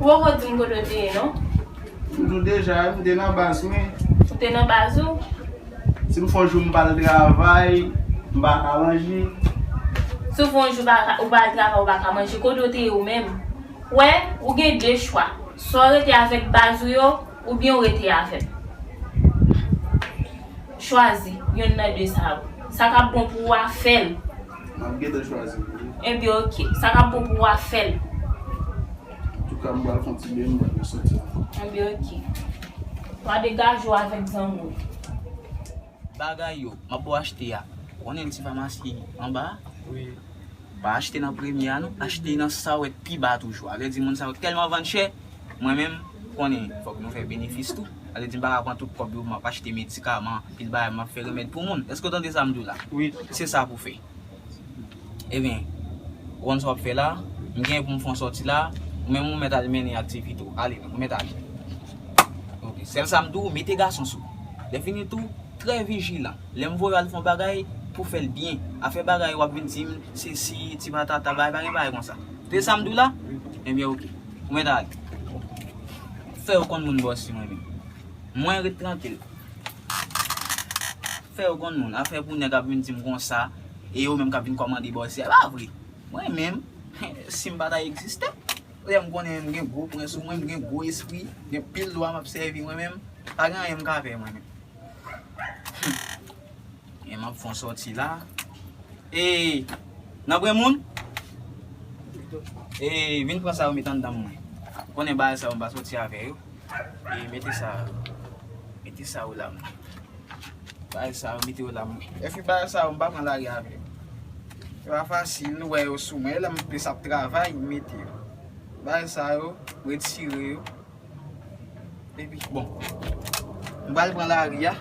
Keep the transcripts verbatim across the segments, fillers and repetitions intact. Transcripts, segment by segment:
Ou poko di m kote w te ye, non? M di w deja, m te nan baz mwen. Ou te nan baz ou? Si m fè yon jou m pa al travay, m pa ka manje. Si w fè yon jou pa ka- ou pa al travay, ou pa ka manje, kote w te ye ou menm? Wè, ou gen de chwa. Swa w rete avèk baz ou yo, oubyen w rete avè m. Chwazi yonn nan de sa yo. Sa k ap bon pou ou a, fè l. M ap gentan chwazi pou ou. Ebyen, oke. Sa k ap bon pou ou a, fè l. Antouka, m pral fè yon ti beny, m pral resòti ankò. Ebyen, oke. W a degaje w avèk zanmi w. Bagay yo, m ap ba w achte a. Ou konnen ti famasi anba a? Wi. Pa achte nan premye a non, achte nan sa w wè k pi ba toujou. A vle di moun sa yo tèlman vann chè, mwen menm, konnen, fòk nou fè benefis tou. A vle di m pa ka pran tout kòb yo pou m ap achte medikaman, anpil bagay, m ap fè remèd pou moun. Èske w tande sa m di w la? Wi. Se sa pou fè. Ebyen, ou konn sa w ap fè la, m gen pou m fè yon sòti la, ou menm ou mèt al mennen aktivite w. Ale, ou mèt ale. Ok, sèl sa m di w, mete gason sou ou. Lè fini tou, trè vijilan. Lè m voye w al fè yon bagay, pou fè l byen. Afè bagay w ap vin di m, sesi, ti patata, bagay, pa gen bagay konsa. Tande sa m di w la? Ebyen, ok. Ou mèt ale. Fè yo konn moun bòs si mwen menm. Mwen ret trankil. Fè yo konn moun. Afè pou nèg ap vin di m konsa, e yo menm k ap vin kòmande bòs si a, e pa vre. Mwen menm, si m pa ta egziste, lè m konnen m gen gwo pwen sou mwen, m gen gwo espri, gen pil lwa m ap sèvi mwen menm, pa gen anyen m ka fè mwen menm. E m ap fè yon sòti la. E, nan grenmoun? E, vin pran sa yo met anndan mwen. Konnen bagay sa yo m pa sòti avè yo. E, mete sa, mete sa yo la mwen. Bagay sa yo, mete yo la mwen. Epi bagay sa yo, m pa pran lari avè yo. E pa fasil, nou wè yo sou mwen. E lè m plis ap travay, m mete yo. Bagay sa yo, retire yo. Epi, bon. M pral pran lari a.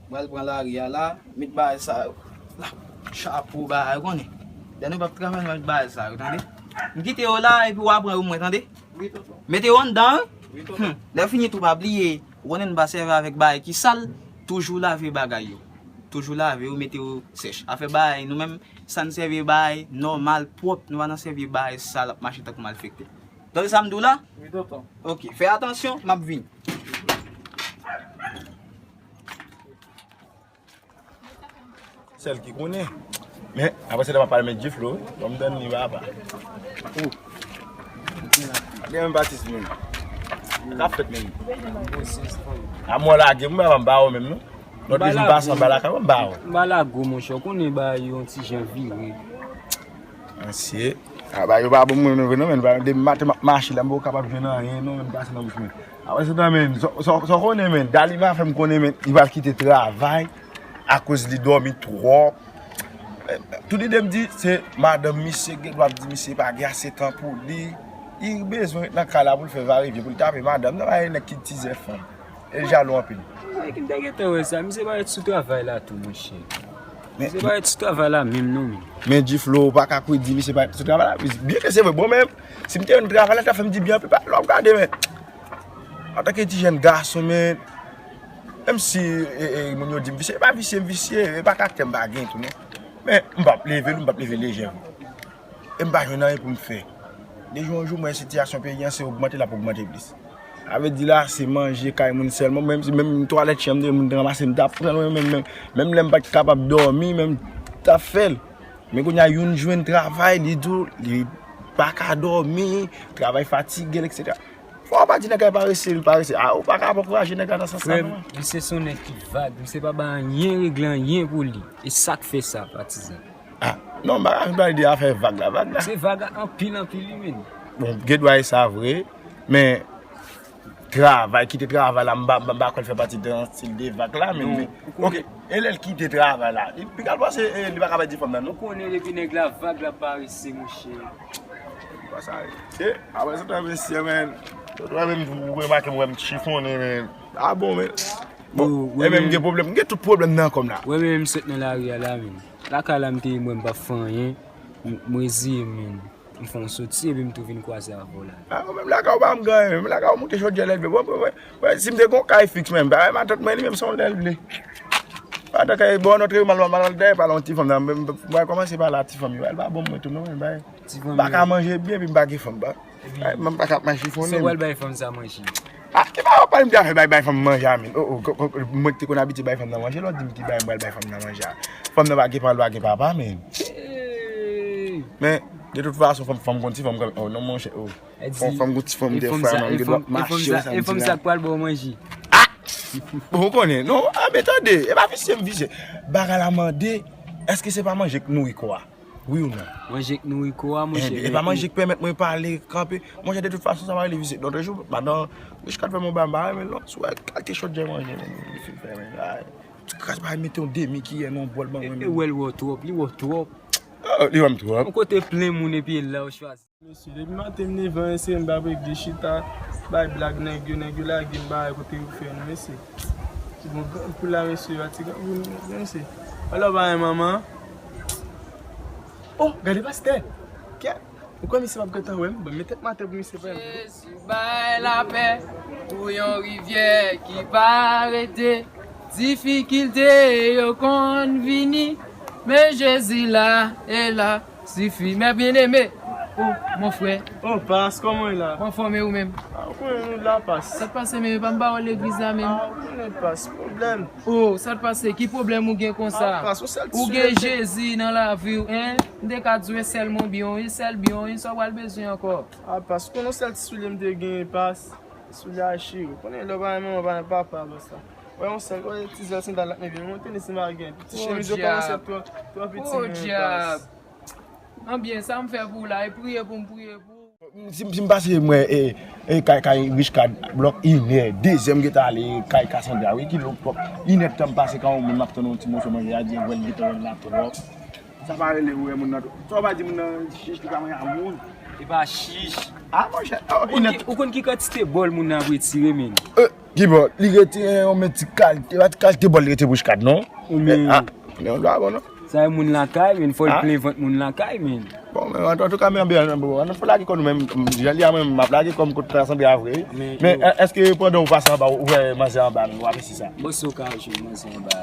M pral pran lari a la, met bagay sa yo. La, chapo bagay, ou konnen. Lè nou p ap travay, nou met bagay sa yo, tande? M kite yo la, epi w a pran yo mwen, tande? Wi, tonton. Mete yo anndan, wi. Wi, tonton. Hmm. Lè fini tou, pa bliye, ou konnen nou pa sèvi avèk bagay ki sal, toujou lave bagay yo. Toujou lave yo, mete yo sèch. Afè bagay, nou menm, sa n sèvi bagay nòmal, pwòp, nou pa nan sèvi bagay sal, ap mache tankou malfektè. Tande sa m di w la? Wi, tonton. Ok, fè atansyon, m ap vini. Sèl ki konnen. Men, apre se lè m ap pale met G-Flow, wi. Ban m tann li, papa. Ou. Gen menm batis menm. Sa k ap fèt menm? A mwen lage, m pa, m pa wè menm, non. Lòt jou m pase anba lakay, m pa wè. M pa lage w, monchè. Ou konnen bagay yo yon ti jan vire. Ansye. A, bagay yo pa bon pou mwen, non, vre, non, men. Depi maten m ap mache la, m poko kapab jwenn anyen, non, men, pase nan bouch mwen. Apre se tan, men, sa, sa, sa w konnen, men, Dalima fè m konnen, men, li pral kite travay akoz li dòmi twòp. Tout lide m di, se madanm misye, gen dwa di misye pa gen ase tan pou li. Li bezwen ret nan kay la pou l fè varevye, pou l tape madanm nan, pa gen nèg ki tizè fanm. E l jalou anpil. Mwen ki m te gentan wè sa, misye parèt sou travay la tou, monchè. Misye parèt sou travay la menm, non, men. Men G-Flow, ou pa ka kwè di misye parèt sou travay la. Byen ke se vre, bon, men, si m te yon travay la, ta fè m di byen anpil, pa, lè w ap gade, men. Antanke ti jèn gason, men, menm si, e, e, moun yo di m visye, e pa visye m visye, e pa karaktè m pa gen tou, non. Men, m p ap leve l, m p ap leve lejè vre. E m pa jwenn anyen pou m fè. De jou an jou, m wè sitiyasyon peyi an se ogmante, l ap ogmante plis. Sa vle di la, se manje kay moun sèlman. Menm si, menm twalèt chanm de moun te ranmase, m t ap pran l, menm, menm, menm lè m pa t kapab dòmi, menm m t ap fè l. Men kounye a, youn jwenn travay, li di w, li pa ka dòmi, travay fatige l, etsetera. Fò w pa di nèg la parese, li parese. A, ou pa ka ap ankouraje nèg la nan sans sa, non. Misye se yon nèg ki vag, misye pa bay anyen regle anyen pou li. E sa k fè sa, patizan. A, non, m pa ka vin pale de afè vag la, vag la. Se vag anpil, anpil, wi, men. Bon, gen dwa e sa vre, men travay, kite travay la, m pa, m pa kwè l fè pati de yon stil de vag la, men, men, ok, e lè l kite travay la, li, li pral panse, e, li pa ka pèdi fanm nan, non. Ou konnen depi nèg la vag la parese, monchè. Sa, e, apre sa, tan mesye, men, ou wè menm, ou remake, m wè m chifonnen, men, a bon, men, bon, e menm gen pwoblèm, m gen tout pwoblèm nan kò m la. Wè menm m sot nan lari a la, men. Lakay la, m te ye, m wè m p ap fè anyen, m, m reziye m, men. M fè yon soti epi m tou vin kwaze avè w la. A, ou menm lakay ou pa janm gen anyen, menm lakay ou moute chodyè lè l vle. Bon, bon, bon, bon, si m te gen yon kay fiks menm, bagay matant mwen li menm se yon lè l vle. Pandan ke bon, nou tre mal, mal, mal, dèyè pale yon ti fanm nan, m, m, m pral kòmanse pale a ti fanm yo, l pa bon mwen tou non, men bagay. Ti fanm yo. Pa ka manje byen epi m pa gen fanm, ba. Ay, m pa ka ap mache fonnen. Sa w pral bay fanm sa manje? A, e pa w ap pale m de afè bay, bay fanm manje a, men. O, o, ko, ko, mwen ki te konn abitye bay fanm nan manje, lè w di m ki bay, m pral bay fanm nan manje a. Fanm nan pa gen paran, pa gen papa, men. Men, de tout fason, fanm, fanm gon ti fanm kanmenm. O, non, monchè, o. Fanm, fanm gon ti fanm, de fwa, man, m gen dwa mache ansanm ti la. E fanm sa k pral ba w manje. A! Bon, ou konnen. Non, a, men tande, e pa visye m visye. Bagay la mande, èske se pa manje k nouri kò a? Wi ou non? Manje k nouri kò a, monchè. Enben, e pa manje k pèmèt mwen pale, kanpe. Monchè, de tout fason, sa pa rele vizit. Lòt jou, madan Richcard fè m yon bagay, m pa renmen l non. Si w wè kalite chodyè manje, men, li fin fè, men, ay. Ti kras bagay, mete yon demi kiyè nan yon bòl ban mwen. E, e wè l wè w twòp, li wè w twòp. O, li wè m twòp. Yon kote plen moun epi e la w chwazi. Mesye, depi maten m leve an eseye m pa regle chita, bay blag nèg yo, nèg yo lage m bagay kote yo fè nou, mesye. Ti bon grann kou la, mesye, a ti grann kou, mesye. Alò, bagay manman. Oh, gade pastè. Kè, ou kwè misye p ap gentan wè m? Bon, mete m atè pou misye pa wè m. Jezi bay lapè pou yon rivyè ki pa rete. Difikilte yo konn vini, men Jezi la e la. Sifi, mes bien-aimés. Oh, mon frè. Oh, pas, kòman w ye la? M anfòm, e ou menm? A, ou konnen nou la, pas. Sa k pase, men pa m ba w legliz la menm? A, ou konnen pas, pwoblèm. Oh, sa k pase? Ki pwoblèm ou gen konsa? A, pas, ou sèl ti soulye m te. Ou gen Jezi nan lavi w, en? M te ka di w e sèl mwen byen, e sèl byen, e sa w pral bezwen ankò? A, pas, ou konnen yon sèl ti soulye m te genyen, pas. Soulye a chire. Ou konnen lè w pa renmen manman, w pa renmen papa, pas la. Wè yon sèl, wè ti zèl sandal la k leve. Mwen tande si m pa gen. Ti chemiz yo kòmanse twò, twò piti, men pas. Anbyen, sa m fè pou w la, e priye pou m priye pou ou. Si, si m pase m wè, e, e, kay, kay Richcard, blòk inè, dezyèm gentan ale, kay Cassandra, wi, ki lòt twòp. Inè tan m pase kan yon moun m ap tann yon ti moso manje, a di wè l gentan wè m la twòp. Sa pa rele wè moun nan twòp. Sa w pa di moun nan chich li pa manje a moun. E pa chich. A, monchè, oh, inè. Ou konn ki kantite bòl moun nan ap retire, men? E, Ki bò? Li retire yon men ti kalite, pa ti kalite bòl li retire pou Richcard non. Ou men. A, men yon dwa bon non. Sa e moun lakay, men fò l plen vant moun lakay, men. Bon, men antouka, men anbyan, bon, ann fò lage kò nou menm, jan li a mwen, m ap lage kò m kot Cassandra vre. Men èske pandan ou pase anba, ou wè manzè anba, men w ap isi sa? Bon, si w ka jwenn manzè anba.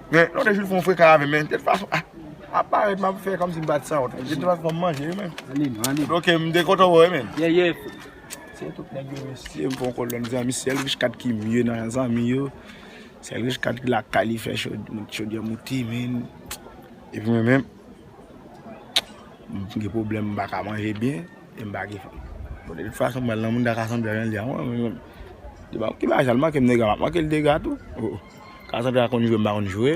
Men, lòt jou l fè yon freka avè m, men, de tout fason, a, m ap parèt, m ap fè kòmsi m pa t sanwont. De tout fason, fò m manje, wi, men. Ale non, ale. Ok, m te kontan wè w, men. Yeah, yeah. Se tout nèg yo, mesye, m fè yon kolòn zanmi, sèl Richcard ki mye nan zanmi yo. Sèl Richcard ki lakay li fè chodyè mouti, men. Epi mwen menm, m gen pwoblèm, m pa ka manje byen, e m pa gen fanm. Bon, de tout fason, m pral nan moun ta ka sanble avè l, di a mwen, mwen menm. Di ba, ki bagay sa, l manke m dega, m ap manke l dega tou. Oh, oh. Ka sanble a konn jwe, m pa konn jwe.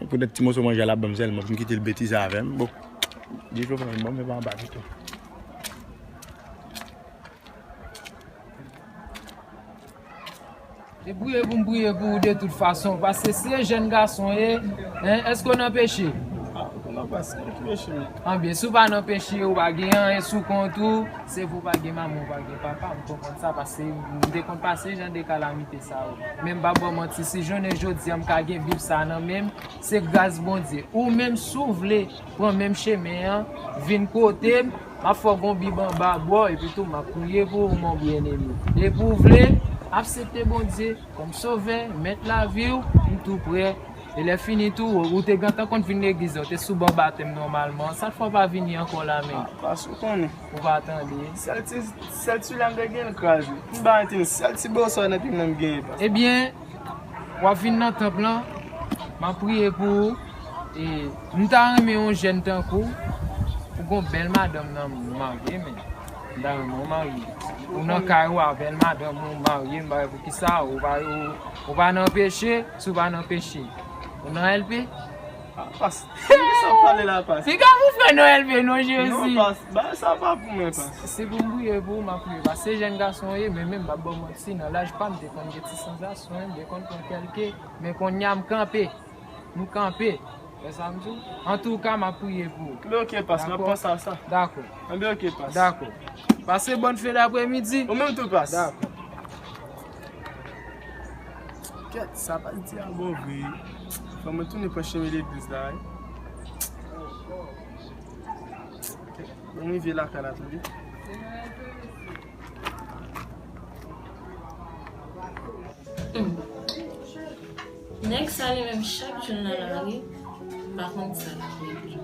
Poutèt ti moso manje a l ap ban m sèlman pou m kite l betize avè m. Bon, di flo fè m ban m, men pa anba pito. E priye pou m priye pou ou de tout fason, paske se jèn gason w ye, en, èske w nan peche? A, ou konnen pas, mwen ki peche, men. Anbyen, si w pa nan peche, ou pa gen anyen sou kont ou, se vre w pa gen manman, ou pa gen papa, m konprann sa, paske m te konn pase jan de kalamite sa yo. Men m p ap ba w manti, si jounen jodi a m ka gen Bib sa nan men m, se gras Bondye. Ou menm, si w vle pran menm chemen an, vin kote m, m ap fè w gon Bib anba bra w, epi tou m ap priye pou ou, mon bien-aimé. Depi w vle aksepte Bondye kòm Sovè, Mèt lavi w, m tou prè. E lè fini tou, ou te gentan konn vin legliz la, ou te sou ban batèm nòmalman. Sa k fè w pa vini ankò la menm? A, pas ou konnen. Ou pa tande. Sèl ti, sèl ti la m te gen l kraze. M pa tande, sèl ti bòsò nan pye m nan m genyen, pas. Ebyen, w ap vin nan tanp lan, m ap priye pou ou. E m ta renmen yon jèn tankou w, ou Gon bèl madanm nan marye, men m ta renmen w marye. Ou nan kay ou a bèl madanm ou marye, m pa wè poukisa ou pa, ou, ou pa nan peche, si w pa nan peche. Ou nan L P? Ah, pas. Kisa w pale la, pas? Piga pou fè non L P non, Jezi. Non, pas. Bagay sa pa pou mwen, pas. Se pou m priye pou ou, m ap priye. Pas se jèn gason ye, men menm m ap ba w manti, nan laj pa m te konn gen ti sansasyon, m te konn pran kèlke, men kounye a m kanpe. M kanpe. Wè sa m di w? Antouka, m ap priye pou ou. Men ok, pas, m ap panse a sa. Dakò. Anben ok, pas. Dakò. Pase bòn fen dapremidi. Ou menm tou, pas. Dakò. Kèt, sa pa di a bon vre. Fò mwen tounen pran chemen legliz la, wi. Mwen rive lakay la, tande. Hmm. Nèg sa li menm chak jou l nan lari, m pa konn sa l ap regle.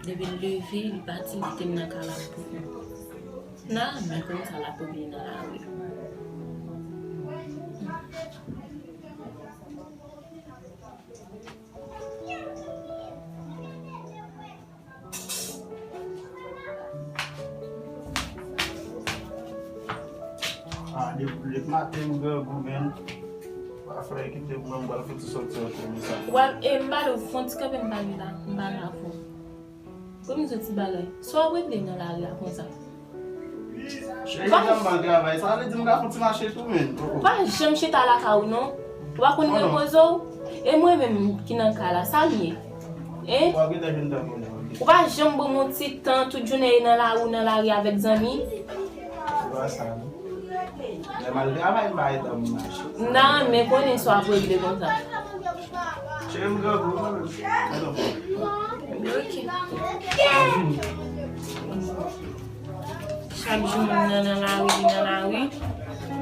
Depi l leve, li pati, li kite m nan kay la pou kont mwen. Nan, men konn sa l ap regle nan lari. Ah, depi lèmaten m grangou, men. Pa fè kite m pran, m pral fouti sòti ankò, men sa. W ap, e m pale w, fon ti kanpe m pale la, m pale avè w. Pou m di w ti bagay, sa w ap regle nan lari a konsa? Cheri, jan m pral travay, sa vle di m ka fouti mache tou, men. Oh, oh. Pa janm chita lakay ou, non. Ou pa konn repoze w? E mwen menm ki nan kay la, sa m ye? Hein? Ou pa janm ban m yon ti tan, tout jounen e nan lari, nan lari avèk zanmi? Se pa sa, non. Lè m al travay, m pa gentan mache. Nan, men konnen sa w ap regle konsa. Cheri, m grangou, non. Ok. Chak jou moun nan nan lari, li nan lari.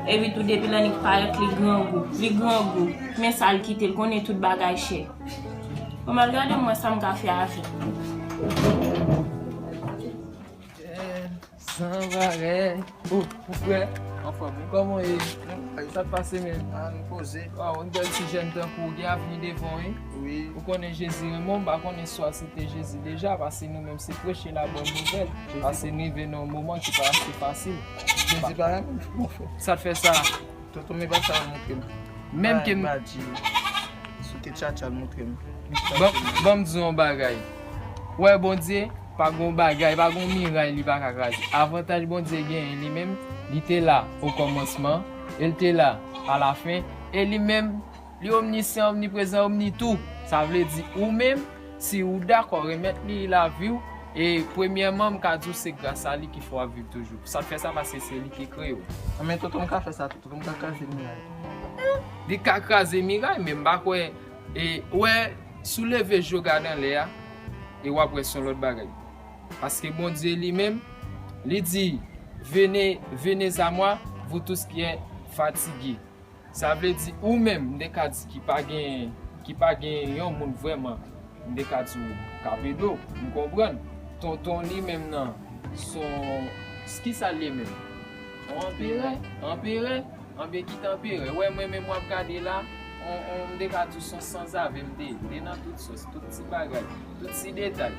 Epi tou depi l annik parèt, li grangou. Li grangou. Men sa l kite, l konnen tout bagay chè. Bon, m al gade m wè sa m ka fè avè l. San parèy. Oh, mon frè. Anfòm, wi. Kòman w ye? Sa k pase, men? Ah, nou poze. Waw, yon bèl ti jèn tankou w gen avni devan w, wi. Wi. Ou konnen Jezi renmen w, m pa konnen si w aksepte Jezi deja, paske nou menm se preche la bòn nouvèl. Paske nou rive nan yon moman ki pa ase fasil. Jezi pa renmen w, mon frè. Sa k fè sa? Tonton, men pa sa l montre m. Menm ke m pa di. Sou te tchatcha l montre m. Ban, ban m di w yon bagay. Wè, Bondye, pa gon bagay, pa gon miray li pa ka kraze. Avantaj Bondye genyen li menm, li te la okòmansman, e l te la alafen, e li menm, li omnisyan, omniprezan, omnitou. Sa vle di ou menm, si ou dakò remèt li lavi w, e premyèman, m ka di w se gras a li ki fè w ap viv toujou. Sa k fè sa, paske se li ki kreye w. Men tonton, m ka fè sa tou, tonton, m ka kraze miray. Li ka kraze miray, men m pa kwè, e, wè, si w leve je w gade anlè a, e w ap wè se yon lòt bagay. Paske Bondye li menm, li di, venez, venez à moi, vous tous qui êtes fatigués. Sa vle di ou menm, m te ka di ki pa gen, ki pa gen yon moun vrèman, m te ka di w k ap ede w, m konprann. Tonton li menm nan, se yon, kisa l ye menm? Yon anperè, anperè, anben kite anperè. Wè mwen menm w ap gade la, on, on, m te ka di w se yon sanzave m te ye. M te nan tout sòs, tout ti bagay, tout ti detay.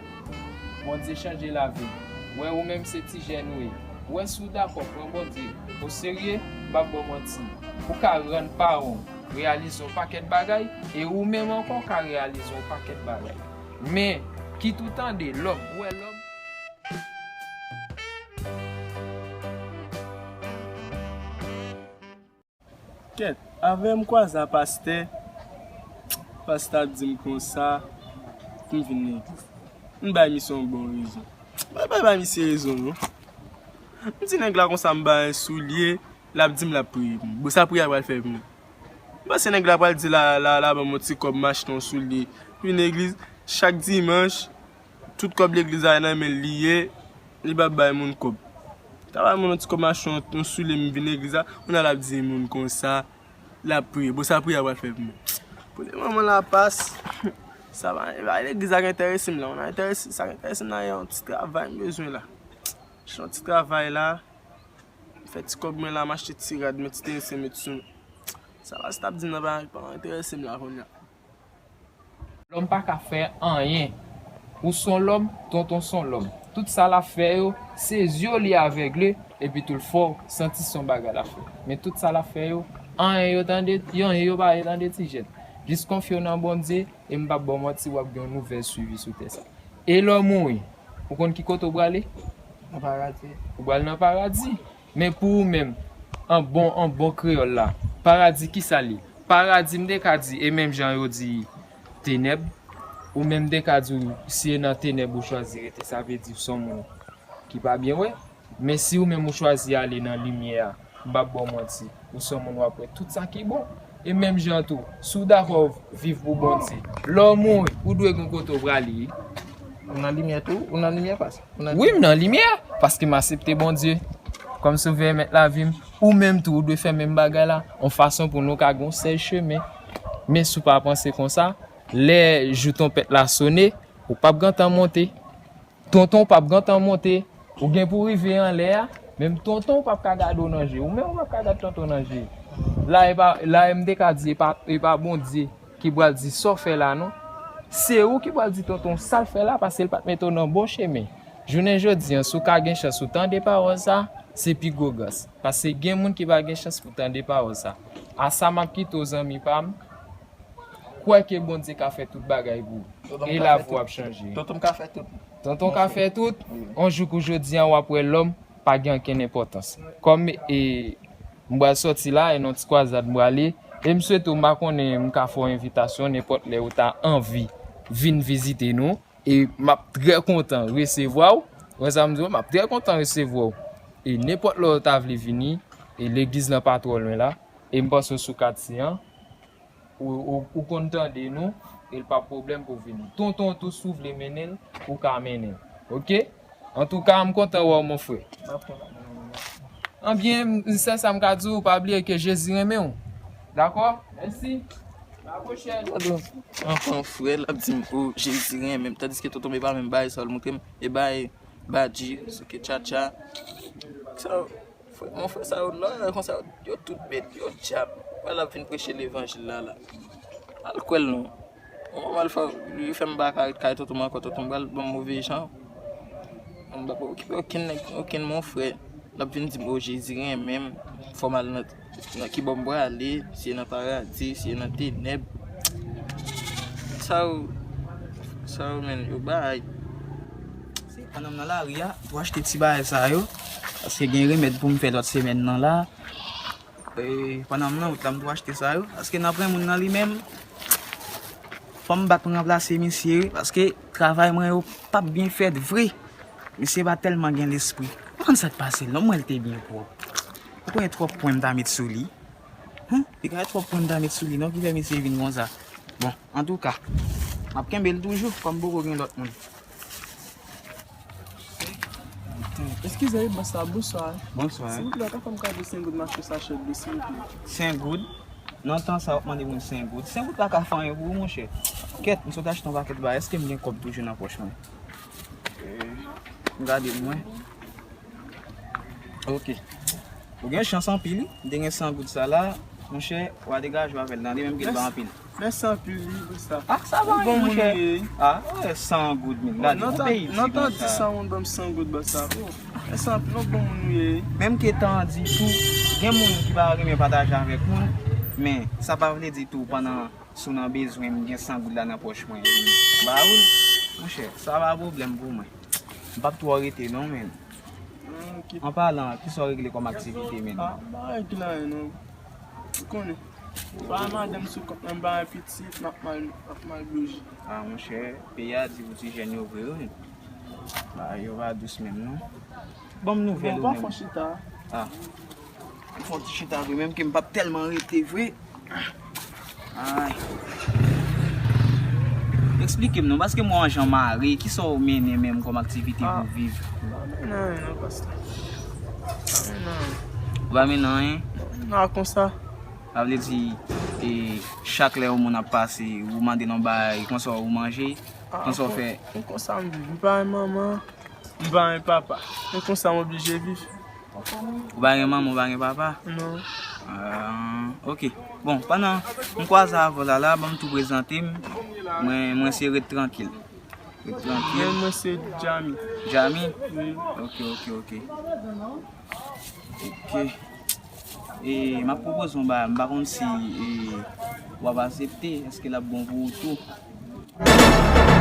Bondye chanje lavi m. Wè ou menm se ti jèn ou ye. Wè si w dakò pran Bondye o serye, m p ap ba w manti. Ou ka rann paran w reyalize yon pakèt bagay, e ou menm ankò w ka reyalize yon pakèt bagay. Men, kit ou tande lòm, ou wè lòm. Kèt, avè m kwaze a pastè, pastè ap di m konsa pou m vin legliz. M bay misye yon bon rezon. Mwen pa bay misye rezon non. M di nèg la konsa m ba l soulye, l ap di m l ap priye pou mwen. Bon, sa priyè a pral fè pou mwen? M panse nèg la pral di la, la, la ban m yon ti kòb m achte yon soulye. Vin legliz, chak dimanch, tout kòb legliz la nan men l li ye, li p ap bay moun kòb. Ta bay moun yon ti kòb m achte yon, yon soulye m vin legliz la, kounye a l ap di moun konsa, l ap priye. Bon, sa priyè a pral fè pou mwen? Pou le moman la pas, sa pa, e pa legliz la k enterese m la, mwen enterese, sa k enterese m la, e yon ti travay m bezwen la. Yon ti travay la, fè ti kòb mwen la, m achte ti rad, met ti tennis, met sou mwen. Sa pas t ap di m nan pa, pa enterese m la kounye a. Lòm pa ka fè anyen. Ou s on lòm, tonton s on lòm. Tout sa l ap fè yo, se zye w li avegle, epi tou l fè w santi se yon bagay l ap fè. Men tout sa l ap fè yo, anyen yo tande, anyen yo pa tande ti jèn. Jis konfye w nan Bondye, e m p ap ba w manti, w ap gen yon nouvèl swivi sou tè sa. E lè w mouri, ou konn ki kote w prale? Nan paradi. Ou pral nan paradi. Men pou ou menm, an bon, an bon kreyòl la, paradi ki sa l ye? Paradi, m te ka di, e menm jan yo di tenèb, ou menm m te ka di w, si e nan tenèb ou chwazi rete, sa vle di w se yon moun ki pa byen wè. Men si ou menm ou chwazi ale nan limyè a, m p ap ba w manti, ou se yon moun w ap wè tout sa ki bon. E menm jan tou, si w dakò viv pou Bondye, lè w mouri, ou dwe gen kote w prale wi. Ou nan limyè tou? Ou nan limyè, pastè? Ou nan limyè? Wi, m nan limyè, paske m aksepte Bondye kòm Sovè e Mèt lavi m. Ou menm tou, ou dwe fè menm bagay la, yon fason pou nou ka gen yon sèl chemen. Men si w pa panse konsa, lè jou twonpèt la sone, ou p ap gentan monte. Tonton w p ap gentan monte. Ou gen pou w rive anlè a, menm tonton w p ap ka gade w nan je. Ou menm ou p ap ka gade tonton w nan je. La, e pa, la, e m te ka di, e pa, e pa Bondye ki pral di sa w fè la, non. Se ou ki pral di tonton w sa l fè la, paske l pa t mete w nan bon chemen. Jounen jodi a, si w ka gen chans ou tande pawòl sa, se pi gwo gras. Paske gen moun ki pa gen chans pou tande pawòl sa. A sa m ap kite w, zanmi pa m. Kwè ke Bondye ka fè tout bagay pou ou. E lavi w ap chanje. Tonton m ka fè tout. Tonton ka fè tout. Yon jou kou jodi a, w ap wè lòm pa gen okenn enpòtans. Kòm e, m pral sòti la, e nan ti kwazad m prale. E m swete w, m pa konnen, m ka fè w envitasyon nenpòt lè ou ta anvi vin vizite nou. E m ap trè kontan resevwa w. Wè sa m di w, m ap trè kontan resevwa w. E nenpòt lè w ta vle vini, e legliz lan pa twò lwen la. E m panse w sou katye an. Ou, ou, ou konn tande nou, e l pa pwoblèm pou vini. Tonton tou, si w vle mennen l, ou ka mennen l. Oke? Antouka, m kontan wè w, mon frè. Anbyen, m, m, sèl sa m ka di w, pa bliye ke Jezi renmen w. Dakò? Mèsi. A la pwochèn. Anfen, frè, l ap di m, o, Jezi renmen m. Tandiske tonton m e pa menm bagay sa w l montre m. E bay badji, soke tchatcha. Sa, frè, mon frè, sa yo la, konsa, yo tout bèt, yo dyab. Wè l ap vin preche levanjil la, la. Al kwè l non. Yon mòman l fè, li fè m pa ka ret kay tonton m ankò, tonton m pral ban m move jan. M pa okipe okenn nèg, okenn mon frè. L ap vin di m, o, Jezi renmen m, fò m al nan, nan ki bò m prale, si e nan paradi, si e nan tenèb. Sa yo, sa yo, menn, yo bay. Se pandan m nan lari a, tou achte ti bagay sa yo. Paske gen remèd pou m fè lòt semèn nan la. E, pandan m nan wout la, m tou achte sa yo. Paske nan pran moun nan li menm, fò m bat pou m ranplase misye wi. Paske travay mwen yo p ap byen fèt vre. Misye pa tèlman gen lespri. Ou konn sa k pase l non, m wè l te byen pwòp. Ou konnen twòp pwen m ta met sou li? Hen? Li ka twòp pwen m ta met sou li non ki fè misye vin konsa. Bon, antouka, m ap kenbe l toujou kòm poko gen lòt moun. Eskize wi, bòs la, bonswa. Bonswa. Silvouplè, ou ka fè m kado senk goud m achte yon sachè dlo, silvouplè? Senk goud? Nan tan sa, w ap mande moun senk goud? Senk goud pa ka fè anyen pou ou, monchè. Kèt, m sot achte yon pakèt bagay. Èske m gen kòb toujou nan pòch mwen? M gade pou mwen. Ok. Ou gen chans anpil, wi. M te gen san goud sa la, monchè, w a degaje w avè l nan, li menm ki t ba anpil. Mèsi anpil, wi, bòs la. Ah, sa va, monchè. Ah, wè, san goud, men gade, yon peyi ti konsa. Nan tan di san moun ban m san goud, bòs la. Oh, mèsi anpil, yon bon moun ou ye, wi. Menm ke tan di tou, gen moun ki pa renmen pataje avèk moun, men sa pa vle di tou, pandan si w nan bezwen, m gen san goud la nan pòch mwen, m ba ou l, monchè, sa pa pwoblèm pou mwen. M p ap twò rete non, men. An palan, kisa w regle kòm aktivite, men? Ah, m pa regle anyen non. Ou konnen. M pa gen madanm sou kont mwen, m pa gen pitit, m ap mal, m ap mal loje. Ah, monchè, peyi a di pou ti jèn yo vre, wi. Bagay yo pa dous menm non. Ban m nouvèl ou menm. Bon, pa fon chita. Ah. Fon ti chita vre, menm ke m p ap tèlman rete vre. Ay. Eksplike m non, paske m wè w an jan mare, kisa w mennen menm kòm aktivite pou viv? M pa mennen anyen non, pastè. M pa mennen anyen. Ou pa mennen anyen? Non, konsa. Sa vle di, e, chak lè yon moun ap pase, ou mande l yon bagay, konsa ou manje, konsa ou fè? Konsa m viv. M pa gen manman. M pa gen papa. E konsa m oblije viv. Ou pa gen manman, ou pa gen papa? Non. Ah, ok. Bon, pandan m kwaze avè w la, la, ban m tou prezante m. Mwen, mwen se Ret Trankil. Ret trankil. Men mwen se Jami. Jami? Wi. Ok, ok, ok. Ok. E, m ap pwopoze yon bagay, m pa konn si e, w ap aksepte, èske l ap bon pou ou tou?